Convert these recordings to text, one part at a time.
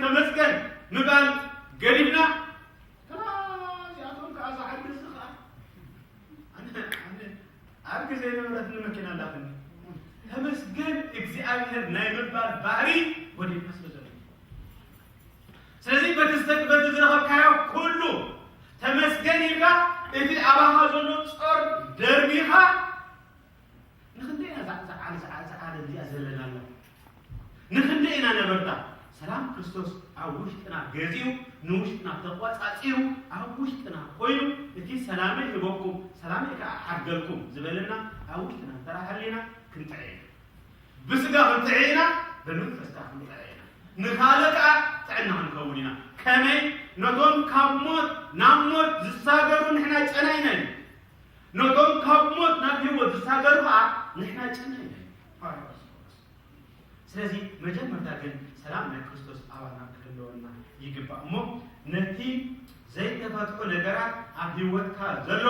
ተመስገን ምባል ገዲፍና፣ ከኣ እዚኣቶም ከኣ ዝዓዲ እዚ ከኣ ኣነ፣ ኣነ ኣብ ግዜ ነበረትኒ መኪና ኣላትኒ። ተመስገን እግዚኣብሔር ናይ ምባል ባህሪ ወዲና ስለ ዘሎ። ስለዚ በቲ ዝተ-፣ በቲ ዝረኸብካዮ ኩሉ ተመስገን ኢልካ፣ እቲ ኣባኻ ዘሎ ጾር ደርቢኻ፣ ንኽንደይ ኢና ዝዓ-፣ ዝዓ-፣ ዝዓ-፣ ዝዓለም እዚኣ ዘለና ኣለና? ንኽንደይ ኢና ነበርታ? ሰላም ክርስቶስ ኣብ ውሽጥና ገዚኡ፣ ንውሽጥና ተቆጻጺሩ፣ ኣብ ውሽጥና ኮይኑ፣ እቲ ሰላመይ ሂበኩም፣ ሰላመይ ከኣ ሓድገልኩም ዝበለና ኣብ ውሽጥና እንተ ደኣ ሃሊና ክንጥዕይ ኢና። ብስጋ ክንጥዕይ ኢና፣ ብመንፈስ ከኣ ክንጥዕይ ኢና። ንኻልእ ከኣ ጥዕና ክንከውን ኢና። ከመይ? ነቶም ካብ ሞት ናብ ሞት ዝሳገሩ ንሕና ጨና ኢና እዩ። ነቶም ካብ ሞት ናብ ህይወት ዝሳገሩ ከኣ ንሕና ጨና ኢና እዩ። ሃዋርያ ቅዱስ ጳውሎስ። ስለዚ መጀመርታ ግን ሰላም ናይ ክርስቶስ ኣባና ክህልወና ይግባእ እሞ፣ ነቲ ዘይተፈትሑ ነገራት ኣብ ህይወትካ ዘሎ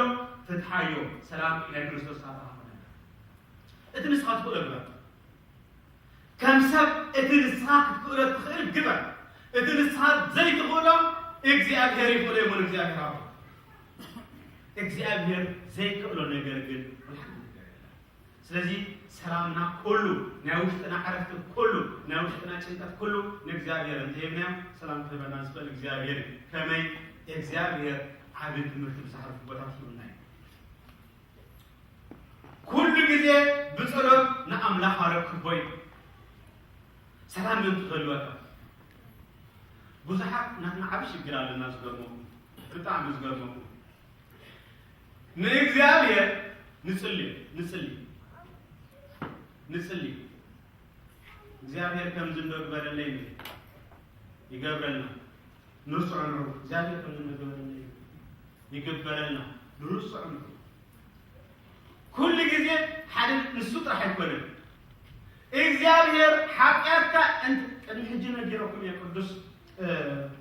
ፍትሓዮ። ሰላም ናይ ክርስቶስ ኣባኻ ክነና። እቲ ንስኻ ትኽእሎ ግበር። ከም ሰብ እቲ ንስኻ ክትክእሎ ትኽእል ግበር። እቲ ንስኻ ዘይትኽእሎ እግዚኣብሔር ይኽእሎ እሞ፣ እግዚኣብሔር ኣቦ። እግዚኣብሔር ዘይክእሎ ነገር ግን ወላ ሓንቲ ነገር የለን። ስለዚ ሰላምና ኩሉ፣ ናይ ውሽጥና ዕረፍቲ ኩሉ፣ ናይ ውሽጥና ጭንቀት ኩሉ ንእግዚኣብሔር እንተሂብናዮ፣ ሰላም ክህበና ዝኽእል እግዚኣብሔር እዩ። ከመይ? እግዚኣብሔር ዓቢ ትምህርቲ ብዝሓለፉ ቦታት ሂቡና እዩ። ኩሉ ግዜ ብጸሎት ንኣምላኽ ኣረክቦ እዩ። ሰላም ምእንቲ ክህልወካ። ብዙሓት ናትና ዓቢ ሽግር ኣለና፣ ዝገርመኩም፣ ብጣዕሚ ዝገርመኩም። ንእግዚኣብሔር ንጽሊ፣ ንጽሊ፣ ንጽሊ። እግዚኣብሔር ከምዚ እንዶ ግበረለይ ንብል። ይገብረልና። ንርስዖ ንዕኡ። እግዚኣብሔር ከምዚ እንዶ ግበረለይ ንብል። ይግበረልና። ንርስዖ ንዕኡ። ኩሉ ግዜ ሓደ ንሱ ጥራሕ ኣይኮነን። እግዚኣብሔር ሓጢኣትካ እንት-፣ ቅድሚ ሕጂ ነጊረኩም እየ ቅዱስ፣ እ፣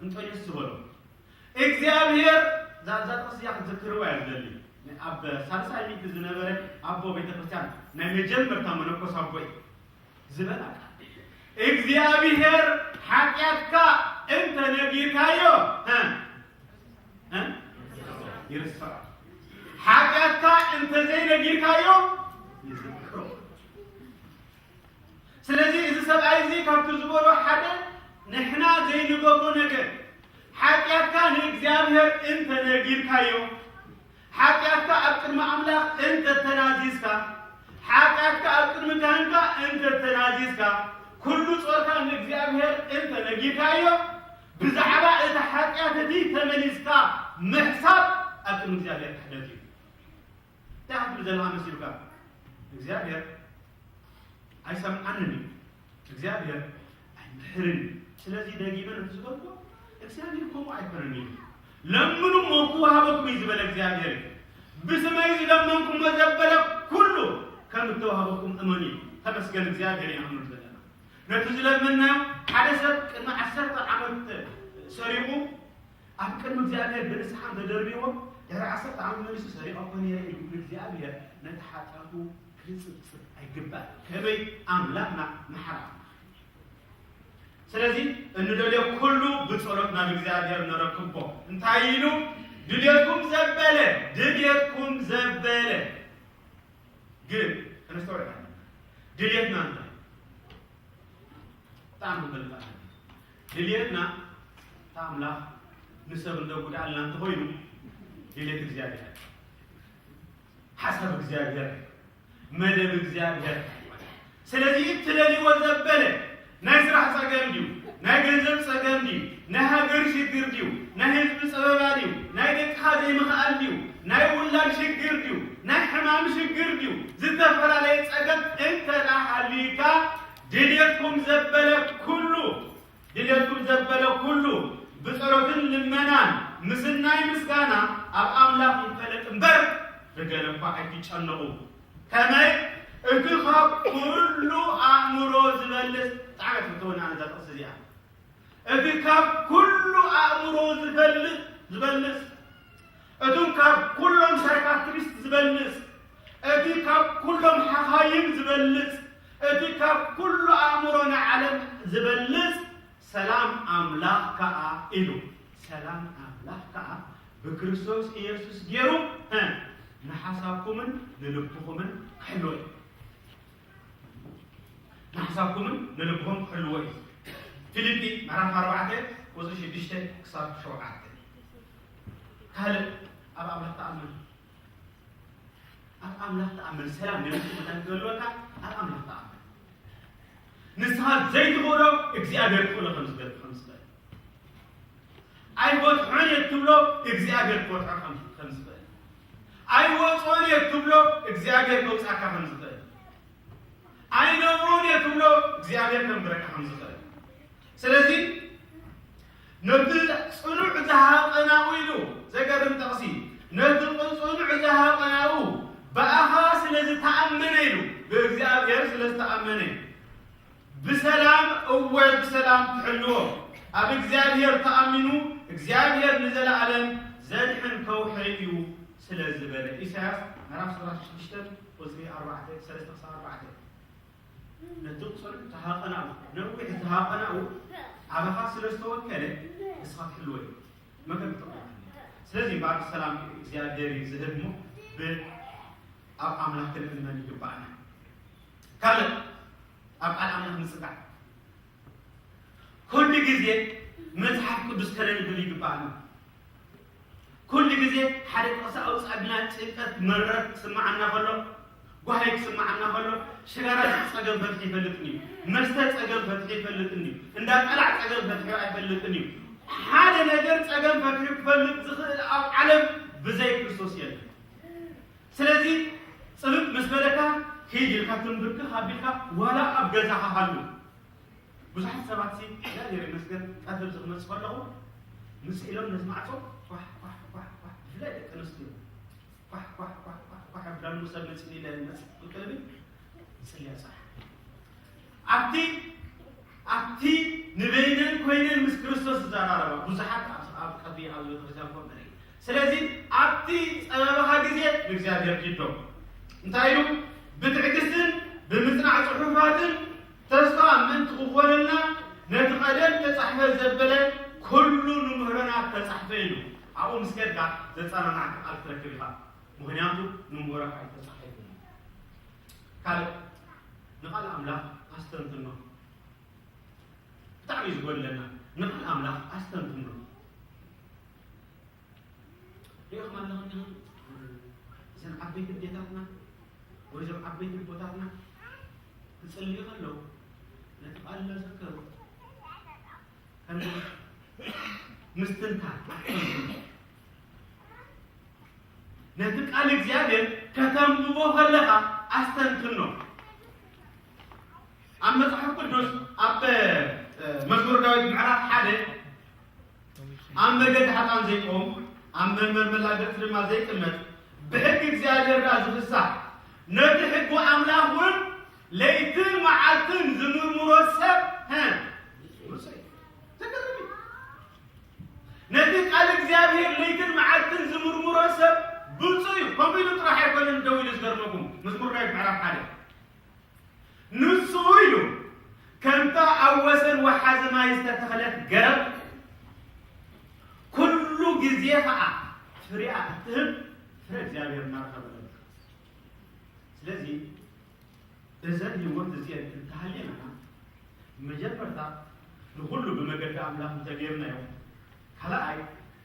እንጦንዮስ ዝበሎ። እግዚኣብሔር፣ እዛ፣ እዛ ጥቕሲ እዚኣ ክትዝክርዋ እየ ዝደሊ። ኣብ ሳልሳይ ሚእቲ ዝነበረ ኣቦ ቤተ ክርስቲያን፣ ናይ መጀመርታ መነኮስ ኣቦ እዩ ዝበላ ቃል። እግዚኣብሔር ሓጢኣትካ እንተ ነጊርካዮ፣ እ፣ እ፣ ይርስዖ። ሓጢኣትካ እንተ ዘይነጊርካዮ፣ ይዝክሮ። ስለዚ እዚ ሰብኣይ እዚ ካብቲ ዝበሎ ሓደ፣ ንሕና ዘይንገብሮ ነገር፣ ሓጢኣትካ ንእግዚኣብሔር እንተ ነጊርካዮ፣ ሓጢኣትካ ኣብ ቅድሚ ኣምላኽ እንተ ተናዚዝካ፣ ሓጢኣትካ ኣብ ቅድሚ ካህንካ እንተ ተናዚዝካ፣ ኩሉ ጾርካ ንእግዚኣብሔር እንተ ነጊርካዮ፣ ብዛዕባ እቲ ሓጢኣት እቲ ተመሊስካ ምሕሳብ ኣብ ቅድሚ እግዚኣብሔር ክሕደት እዩ። እንታይ ክትብል ዘለኻ መሲሉካ? እግዚኣብሔር ኣይሰምዓንን እዩ። እግዚኣብሔር ኣይምሕርን እዩ። ስለዚ ደጊመ ነቲ ዝበልኩ፣ እግዚኣብሔር ከምኡ ኣይኮነን እዩ። ለምኑ እሞ ክወሃበኩም እዩ ዝበለ እግዚኣብሔር እዩ። ብስመይ ዝለመንኩሞ ዘበለ ኩሉ ከም እተዋህበኩም እመኑ እዩ። ተመስገን እግዚኣብሔር ኢና ክንብል ዘለና። ነቲ ዝለመንናዮ፣ ሓደ ሰብ ቅድሚ ዓሰርተ ዓመት ሰሪቑ፣ ኣብ ቅድሚ እግዚኣብሔር ብንስሓ እንተደርብይዎ፣ ድሕሪ ዓሰርተ ዓመት መሊሱ ሰሪቐ እኮ ነይረ ኢሉ ንእግዚኣብሔር ነቲ ሓጢኣቱ ክጽብጽብ ኣይግባእ። ከመይ? ኣምላኽና መሓሪ ኣምላኽ። ስለዚ እንደልዮ ኩሉ ብጸሎት ናብ እግዚኣብሔር ነረክቦ። እንታይ ኢሉ? ድልየትኩም ዘበለ፣ ድልየትኩም ዘበለ። ግን ከነስተውዕል ኣለና። ድልየትና እንታይ? ብጣዕሚ ክንፈልጥ ኣለና። ድልየትና፣ እታ ኣምላኽ ንሰብ እንዶ ጉድኣልና እንተኾይኑ፣ ድልየት እግዚኣብሔር፣ ሓሳብ እግዚኣብሔር፣ መደብ እግዚኣብሔር። ስለዚ እትደልይዎ ዘበለ፣ ናይ ስራሕ ጸገም ድዩ? ናይ ገንዘብ ጸገም ድዩ? ናይ ሃገር ሽግር ድዩ? ናይ ህዝቢ ጸበባ ድዩ? ናይ ደቅኻ ዘይምኽኣል ድዩ? ናይ ውላድ ሽግር ድዩ? ናይ ሕማም ሽግር ድዩ? ዝተፈላለየ ጸገም እንተ ደኣ ሃልዩካ፣ ድልየትኩም ዘበለ ኩሉ፣ ድልየትኩም ዘበለ ኩሉ ብጸሎትን ልመናን ምስናይ ምስጋና ኣብ ኣምላኽ ይፈለጥ እምበር፣ ብገለ እኳ ኣይትጨነቑ። ከመይ? እቲ ካብ ኩሉ ኣእምሮ ዝበልጽ፣ ብጣዕሚ ትፍትወኒ ኣነ እዛ ጥቕሲ እዚኣ። እቲ ካብ ኩሉ ኣእምሮ ዝበልጽ፣ ዝበልጽ፣ እቶም ካብ ኩሎም ሳይካትሪስት ዝበልጽ፣ እቲ ካብ ኩሎም ሓኻይም ዝበልጽ፣ እቲ ካብ ኩሉ ኣእምሮ ናይ ዓለም ዝበልጽ ሰላም ኣምላኽ ከኣ ኢሉ፣ ሰላም ኣምላኽ ከኣ ብክርስቶስ ኢየሱስ ገይሩ፣ እ፣ ንሓሳብኩምን ንልብኹምን ክሕልዎ እዩ። ንሓሳብኩምን ንልብኹም ክሕልዎ እዩ። ፊልጲ ምዕራፍ ኣርባዕተ ቁጽሪ ሽዱሽተ ክሳብ ሸውዓተ። ካልእ ኣብ ኣምላኽ ተኣመን። ኣብ ኣምላኽ ተኣመን። ሰላም ናይ ውሽጢ መታን ክህልወካ ኣብ ኣምላኽ ተኣመን። ንስኻ ዘይትኽእሎ እግዚኣብሔር ክኽእሎ ከም ዝገ-፣ ከም ዝኽእል። ኣይፈትሖን እየ ትብሎ እግዚኣብሔር ክፈትሖ ከም፣ ከም ዝኽእል። ኣይወፅኦን እየ ትብሎ እግዚኣብሔር ከውፅኣካ ከም ዝኽእል። ኣይነብሮን እየ ትብሎ እግዚኣብሔር ከንብረካ ከም ዝኽእል። ስለዚ ነቲ ጽኑዕ ዝሃቐናኡ ኢሉ ዘገርም ጥቕሲ፣ ነቲ ጽኑዕ ዝሃቐናኡ ብኣኻ ስለ ዝተኣመነ ኢሉ፣ ብእግዚኣብሔር ስለ ዝተኣመነ ብሰላም፣ እወ ብሰላም ትሕልዎ። ኣብ እግዚኣብሔር ተኣሚኑ እግዚኣብሔር ንዘለኣለም ዘድሕን ከውሒ እዩ ስለ ዝበለ። ኢሳያስ ምዕራፍ ሰላሳ ሽዱሽተ ቁጽሪ ኣርባዕተ፣ ሰለስተ ክሳብ ኣርባዕተ። ነቲ ጽኑዕ ዝሃቐናኡ፣ ነዊሕ ዝሃቐናኡ ኣባኻ ስለ ዝተወከለ ንስኻ ትሕልዎ እዩ። መገዲ ጥቕሚ። ስለዚ እምበኣር ሰላም እግዚኣብሔር እዩ ዝህብ እሞ ብ-፣ ኣብ ኣምላኽ ክንእመን ይግባኣና። ካልእ ኣብ ቃል ኣምላኽ ምጽጋዕ። ኩሉ ግዜ መጽሓፍ ቅዱስ ከነንብብ ይግባኣና። ኩሉ ግዜ ሓደ ጥቕሲ ኣውጻእና ጭንቀት መረር ክስምዓና ከሎ፣ ጓሂ ክስምዓና ከሎ፣ ሽጋራ ጸገም ፈትሑ ይፈልጥን እዩ፣ መስተ ጸገም ፈትሑ ይፈልጥን እዩ፣ እንዳ ቀላዕ ጸገም ፈትሑ ኣይፈልጥን እዩ። ሓደ ነገር ጸገም ፈትሑ ክፈልጥ ዝኽእል ኣብ ዓለም ብዘይ ክርስቶስ የለን። ስለዚ ጽብብ ምስ በለካ ኪድ ኢልካ ትንብርክኽ ኣቢልካ ዋላ ኣብ ገዛኻ ሃሉ። ብዙሓት ሰባት ሲ እግዚኣብሔር ይመስገን ቀትር ዝመጽእ ከለኹ ምስ ኢሎም ነዚ ማዕጾ ኳሕ ኳሕ ኳሕ ኳሕ ብፍላይ ደቂ ኣንስትዮ ኳሕ ኳሕ ኳሕ ኳሕ ኳሕ ብዳሉ ሰብ መጽእ ኢለ መጽእ ቅልቢ ጽልያ ጻሕ ኣብቲ ኣብቲ ንበይነን ኮይነን ምስ ክርስቶስ ዝዘራረባ ብዙሓት ኣብ ኣብ ቀቢ ኣብ ቤተክርስትያን ኮ ንርኢ። ስለዚ ኣብቲ ጸበባኻ ግዜ ንእግዚኣብሔር ኪዶ እንታይ ኢሉ ብትዕግስትን ብምጽናዕ ጽሑፋትን ተስፋ ምእንቲ ክኾነልና ነቲ ቀደም ተጻሕፈ ዘበለ ኩሉ ንምህሮና ተጻሕፈ ኢሉ ኣብኡ ምስ ከድካ ዘጸናናዕካ ቃል ክትረክብ ኢኻ። ምኽንያቱ ንምህሮካ እዩ ተጻሒፉ። ካልእ ንቓል ኣምላኽ ኣስተንትኖ። ብጣዕሚ እዩ ዝጎድለና። ንቓል ኣምላኽ ኣስተንትኖ። ሪኢኹም ኣለኹም ዲኹም? እዘን ዓበይቲ ኣዴታትና ወይ እዞም ዓበይቲ ኣቦታትና ክጽልዩ ከለዉ ነቲ ቃል እናዘከሩ ከምዚ ምስትንታን ነቲ ቃል እግዚኣብሔር ከተንብቦ ከለኻ ኣስተንትኖ። ኣብ መጽሓፍ ቅዱስ ኣብ፣ እ፣ መዝሙር ዳዊት ምዕራፍ ሓደ ኣብ መገዲ ሓጥኣን ዘይቆም፣ ኣብ መንበር መላገጺ ድማ ዘይቅመጥ፣ ብሕጊ እግዚኣብሔር ደኣ ዝፍሳሕ፣ ነቲ ሕጊ ኣምላኽ እውን ለይትን መዓልትን ዝምርምሮ ሰብ፣ ሀ፣ ብፁዕ እዩ። ዘገርም እዩ። ነቲ ቃል እግዚኣብሔር ለይትን መዓልትን ዝምርምሮ ሰብ ብፁዕ እዩ። ከምኡ ኢሉ ጥራሕ ኣይኮነን ደው ኢሉ ዝገርመኩም። መዝሙር ዳዊት ምዕራፍ ሓደ። ንሱ ኢሉ ከምታ ኣብ ወሰን ወሓዚ ማይ ዝተተኽለት ገረብ፣ ኩሉ ግዜ ኸኣ ፍሬኣ እትህብ ፍረ እግዚኣብሔር እናረኸበ ነብር። ስለዚ እዘን ህይወት እዚአን እንተሃልየናና፣ መጀመርታ ንኹሉ ብመገዲ ኣምላኽ እንተገይርናዮ፣ ካልኣይ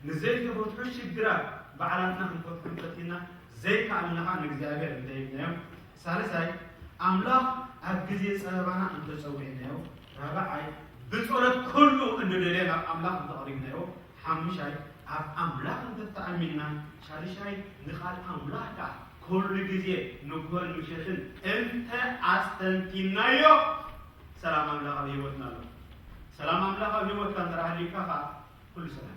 ንዘይተፈትሑ ሽግራት ባዕላትና ክንፈትሖም ፈቲና ዘይከኣልና ኸዓ ንእግዚኣብሔር እንተሂብናዮ፣ ሳልሳይ ኣምላኽ ኣብ ግዜ ጸበባና እንተጸዊዕናዮ፣ ራብዓይ ብጸሎት ኩሉ እንድደልዮ ናብ ኣምላኽ እንተቕሪብናዮ፣ ሓሙሻይ ኣብ ኣምላኽ እንተተኣሚንና፣ ሻድሻይ ንቓል ኣምላኽ ከኣ ኩሉ ግዜ ንግሆን ምሸትን እንተ ኣስተንቲናዮ፣ ሰላም ኣምላኽ ኣብ ህይወትና ኣሎ። ሰላም ኣምላኽ ኣብ ህይወትካ እንተ ሃልዩካ ከኣ ኩሉ ሰላም።